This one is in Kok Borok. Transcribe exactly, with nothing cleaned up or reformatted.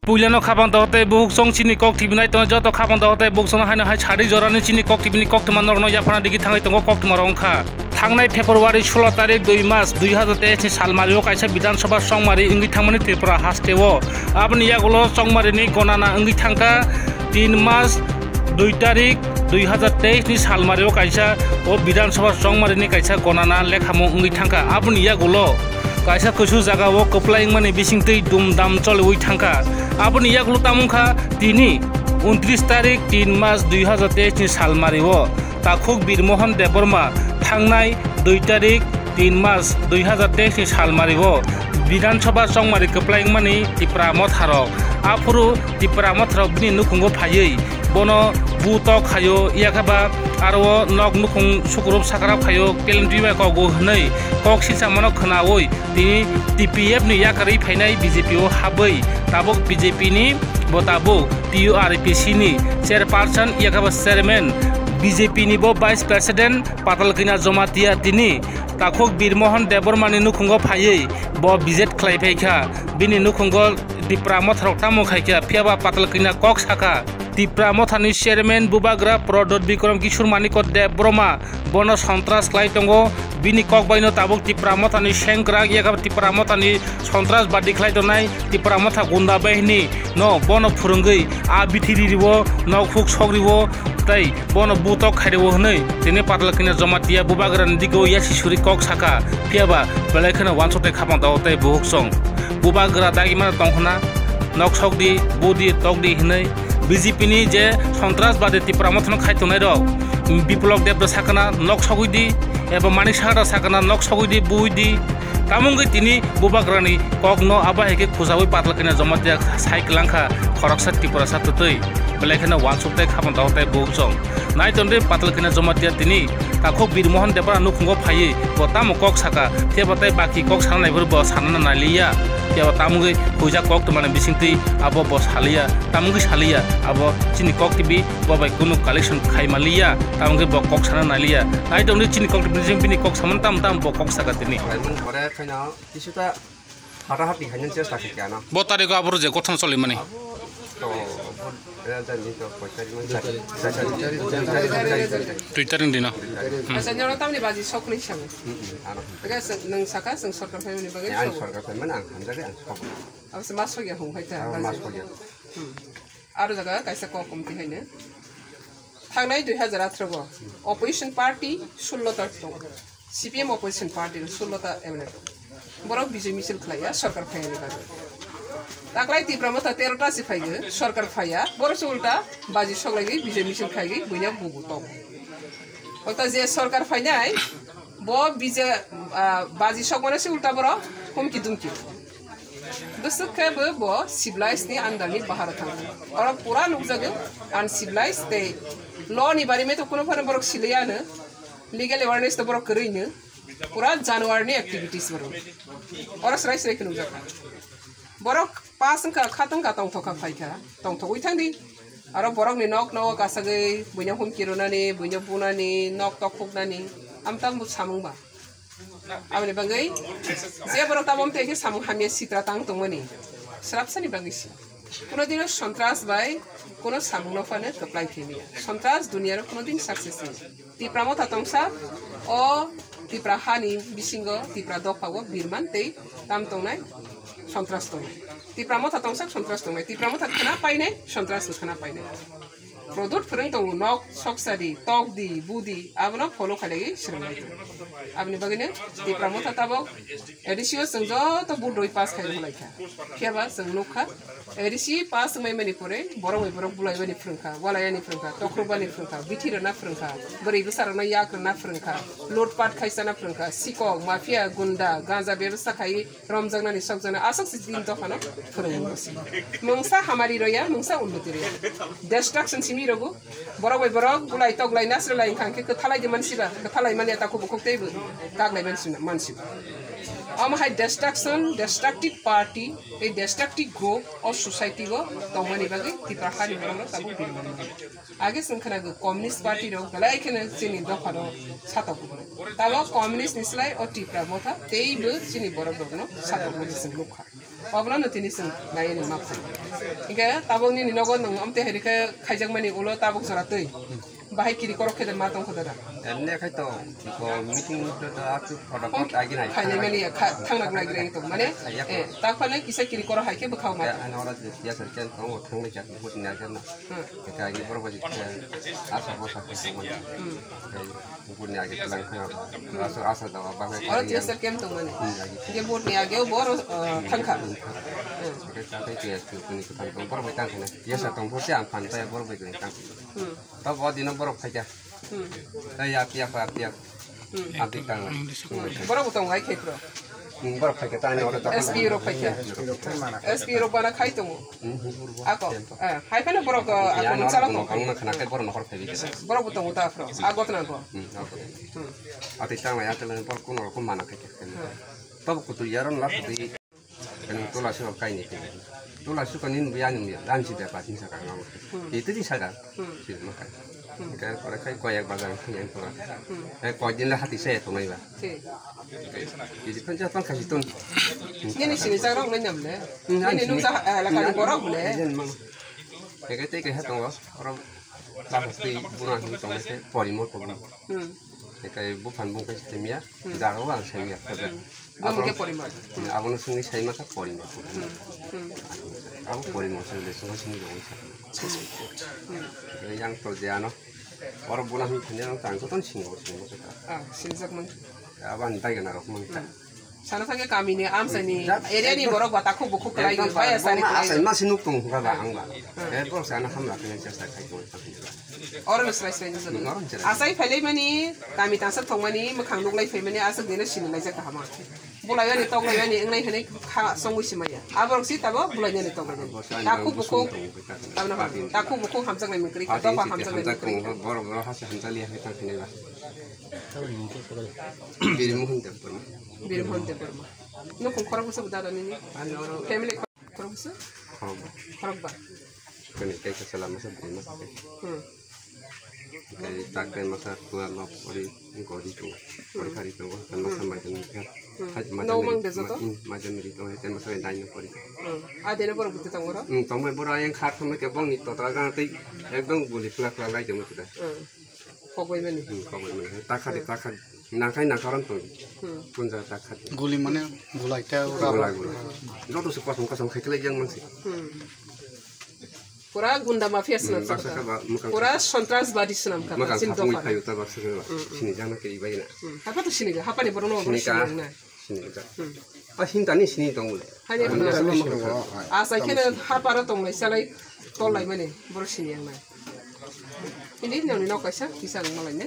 Puilano khapang dohor tei buhuk chong chini kok tibinai tongo, joto khapang dohor tei buhuk chongno haino hai sadi jorani chini kok tibini koktwma norokno yaphana digi thangwi tongo, koktwma rok wngkha. Thangnai February sulo tarik dui mas dui hazar teis ni salmario kaisa Bidhan Sabha chongmari wngwi thangmani Tripura hasteo. Aboni yagulo chongmarini gonana wngwi thangkha tin mas dui tarik dui hazar teis ni salmario kaisa o Bidhan Sabha chongmarini kaisa gonana lekhamo wngwi thangkha. Aboni yagulo kaisa kusu jagao kwplai wngmani bisingtwi dumdam choliwi thangkha. Aboni yagulo tamo wngkha tini untris tarik tin mas dui hazar teis ni salmario Takhuk Birmohon Debbarma thangnai dui tarik tin mas dui hazar teis ni salmario Bidhan Sabha chongmari kwplai wngmani Tipra Motharok. Aphuru Tipra Motharok bini nukhungo phaiwi bono bu tok khaio, yakhaba aro nok nukhung sukurup sakrap khaio, kelentwi bai kogo hwnwi kok silsamano khwnawi tini T P F ni yakarwi phainai B J P o habwi tabuk B J P ni bo tabuk T U R P C ni chairperson yakhaba chairman, B J P ni bo vice president Patalkina Jomatia tini Takhuk Birmohon Debbarmani nukhungo phaiwi bo visit khlai phaikha. Bini nukhungo Tipra Motharok tamo khaikha, phiyaba Patalkina kok sakha. Tipra Mothani chairman bubagra Prodot Bikram Kishore Manikya Debbarma bono sontras khlai tongo. Bini kok baino tabuk Tipra Mothani sengkrak, yakhaba Tipra Mothani sontras badi khlai tongnai Tipra Motha gunda bahini no bono phwrwngwi a bithi ririwo, nok huk sokriwo, tei bono butok khaireo hwnwi tini Patalkina Jomatia bubagrani digo yasi suri kok sakha. Phiyaba belai kheno wansuk tei khapang dohor tei buhuk chong. Bubagra dagimano tongkhna nok sokdi, budi, tokdi hwnwi B J P ni je sontras badi Tipra Mothano khai tongnai rok, Biplok Debda sakana nok sogwi di, eba Manik Saha sakana nok sogwi di, bui di. Tamo wngwi tini bubagrani kokno abo hai khe khujaui Patalkina Jomatia sai kwlangkha khoroksa Tiprasa twtwi. Belai kheno wansuk tei khapang dohor tei buhuk chong. Nai tongdi Patalkina Jomatia tini Takhuk Birmohon Debbarma nukhungo phaiwi bo tamo kok sakha, phiya bo tei baki kok sana naiphuru bo sanana nailiya. Phiya bo tamo wngwi huijak koktwmani bisingtwi abo bo saliya, tamo wngwi saliya abo chini kok tibwi bo bai kunu collection khaimaliya, tamo wngwi bo kok sana nailiya. Nai tongdi chini kok tibwi bini kok samani tamo tamo bo kok sakha tini. Khlaimani pore khaino kisuta Hata hati khaina chesta khe kya na? Bo tarikh o aboro je gothon choli mani. Abo to, abo, eh, jani to, koi tarikh man chari. Chari, chari, chari, chari, chari, chari. Dui tarikh dino. Hmm. Acha, noro tamni baji sokni sango. Hmm, hmm, ano. Aga se-, nang saka, seng sorkar phaimani bagwi. Ya, ang sogo. Sorkar phaimani, ang hamjagwi, ang sogo. Abo se mas sogya hung hai ta, abo baji. Mas sogya. Hmm. Aro jaga kaisa kok komti haino. Thangnai dui hazar atharo o opposition party sullo ta tong. C P M opposition party sullo ta M L A tong. Borok bijoi misil khlaiya sorkar phaiyani bagwi. Taklai Tipra Motha tero ta si phaigwi sorkar phaiya. Borok se ulta baji soklaigwi bijoi misil khaigwi buino bubu tong. Ulta je sorkar phainai bo bija, ah, baji sokmano se ulta borok humki dumki. Bwswk khe bo, bo civilized ni under ni bahar o thangkha. Oro pura nukjago uncivilized tei law ni bari mai to kuno phano borok siliya no, legal awareness to borok kwrwi no, pura januar ni activities borok. Oro srai srai khe nukjakha. Borok pass wngkha, khat wngkha, tongthok kha, phaikha, tongthogwi thangdi. Aro borok ni nok no kasagwi buino humki rwnani, buino bunani, nok tok khuknani, amtang bo samung ba. Aboni bagwi je borok tabok tei khe samung hamya sitra tang tongmani, srapsani bagwi se. Kuno dino sontras bai kuno samungno phano kwplai khe maya. Sontras duniyaro kuno din success maya. Tipra Motha tongsa o Tipra hani bisingo Tipra dopha o birman tei tam tongnai sontras tongnai. Tipra Motha tongsa sontras tongnai. Tipra Motha khna painai, sontras bo khna painai. Product phwrwng tongo, nok soksadi, tokdi, budi, abono follow khailaiwi swrwngnai tongo. Aboni bagwino Tipra Motha tabok A D C o chwng joto vote rwi pass khai rwlaikha. Phiya ba chwng nukha, A D C pass wngmani pore borok bai borok bulaibani phwrwngkha, walaiyani phwrwngkha, tokrwkbani phwrwngkha, bithi rwna phwrwngkha, bwrwi bwsarokno yak rwna phwrwngkha, lutpat khai chana phwrwngkha, sikok, mafia, gunda, ganja bebsa khai romjaknani sokjaknai aswk se din dophano phwrwngwi mungsa. Mungsa hamari roya, mungsa unnoti roya. Destruction simi rogo. Borok bai borok bulai tok lai nasra lai wngkha hwnkhe kwthalai di mansiba, kwthalai mani takhuk bukhuk teibo kaklai mansi-, mansiba. Omo hai destruction, destructive party, tei destructive group o society o tongmani bagwi Tipra hani borok no tabuk birman mano. Age chwng khwnago Communist Party rok belai kheno chini dopha rok satok mano. Tabo Communist ni slai o Tipra motha teibo chini borok rok no satok mani chwng nukha. Obono no tini chwng naiwi ni ma phai. Hinkhe tabuk nini nogo nwng amtwi hai rikhe khaijakmani ulo tabuk jora twi. Bahai kiri korok khe de ma tong kho da. Emne khai to, ko meeting to to atu photo Hon photo agi nai. Khainai mani ya, kha, thang nak nai gre to. Mane, Khaiya ko. Eh, tak phane kisa kiri korok hai khe bwkhao ma. Ya, ano ora je, ya sir, ken tong, thang le jak, but nya ken na. Hmm. Ka agi boro baji, asa bo sa ko mani. Hmm. But nya agi lang kha. Asa, asa da ba ba. Ora tiya sir kem to mane. Hmm, agi. Ge but nya ge boro, eh, thang kha. Hmm. Ka ta ke ya, tu ni ko thang, boro bai tang kha na. Ya sa tong, boro te am phan, ta boro bai tang. Hmm. Tabuk o dino borok phaikha. Hmm. Tei ya piya pa piya. Hmm. Abdi tang. Hmm. Borok bo tongo ai khepro. Hmm, borok phaikha tani oro. S P rok phaikha. S P rok bana khai tongo. Hmm, hmm, hmm. Ako, eh, hai phano borok, eh, ako nung sala tongo. Ang khana khai borok nohor phaibi. Borok bo tongo ta phro. Agot na go. Hmm, agot. Hmm. Ati tang ya tele borok kono rok mana khai. Hmm. Tabuk kutu yaron la kutu. Ani tola suka kaini kini. Tola suka nin biya nin biya. Dan si biya patin saka ngau. Hmm. Itu di saka. Hmm. Si makai. Hmm. Kai pore kai koyak bazar yang tola. Hmm. Eh, koi din la hati saya to mai ba. Si. Jadi kan jatan kasi tun. Nini sini sa rok nanyam le. Hmm, nini nung sa, eh, lakani borok le. Jen mang. Kai kai tei kai hatong lo. Oro la hati buran ni tong se pori mo to. Hmm. Ekai buphan bung kai simi ya, hmm, jaga o ang simi ya, kaja. Hmm. Bung ke porimar. Hmm. Abono simi sai maka porimar. Hmm. Hmm. Abo porimar simi le simi simi dong sa. Hmm. Yang to je ano. Oro buna hum khanya ang tang to ton simi simi. Ah, simi jak man. Aban dai gana rok man. Hmm. Sana thangkhe kamini, amchaini, area ni borok ba takhuk bukhuk khlai, ekdom baya sari buma khlai. Asai masi nuk tongo kha ba ang ba. Hmm. Eh, borok sana hamla khe chesta khai tongo. Oro no srai srai nukjagwi. Oro no srai. Asai phailaimani, kami tangsa thongmani, mwkhang nuklai phaimani, aswk dino sini laijak kaham. Bulaiyani toklaiyani wngnai hwnwi kha songwi simaya. Aborok si tabo bulaiyani toklaiyani. Takhuk bukhuk, tabna hwn, takhuk bukhuk hamjaknai mungkri, dophar hamjaknai mungkri. Borok borok hasi hamjakliya hai tang khinai ba. Biri Mohan Debbarma. Biri Mohan Debbarma. Nukhung khorok bwswk dada nini? Family khorok bwswk? Khorokba. Khorokba. Kani kai kasa lama sa bini masa kai. Hmm. Kai tak kai masa tua lok ori gori tu. Ori khari tu. Kan masa mai tu. Hmm. Hai masa no meri, mang desa to? Hmm, masa meri tu. Hai masa dai no kori. Hmm. Ade no borok bwtwi tongo ro? Hmm, tongbai bora yang khat thangma ke bong ni totra ga tei ekdom guli khla khla lai jong tu da. Hmm. Kokbai mani. Hmm, kokbai mani. Takha de, hmm, takha. Nakai nakaran tong. Hmm. Punja takha de. Guli mane gulai ta ura. Gulai, gulai. Joto se kosong kosong khai khlai yang mansi. Hmm. Pura gunda mafia swnam. Hmm, baksa kha ba, mwkhang pura kha. Sontrasbadi swnam kha, mwkhang sin kha pungwi dophar. Phayu ta baksa kha ba. Hmm, hmm. Sini jana ke ibai na. Hmm. Hapa to sini ga, hapa ni borok no sini ka. Sini ka. Hmm. A hinta ni sini tong le. Hani hinta ni sini tong le. Asa kheno haparo tong lai salai tol lai mani borok sini yang na. Ini noni nok kaisa kisa ang malai ne.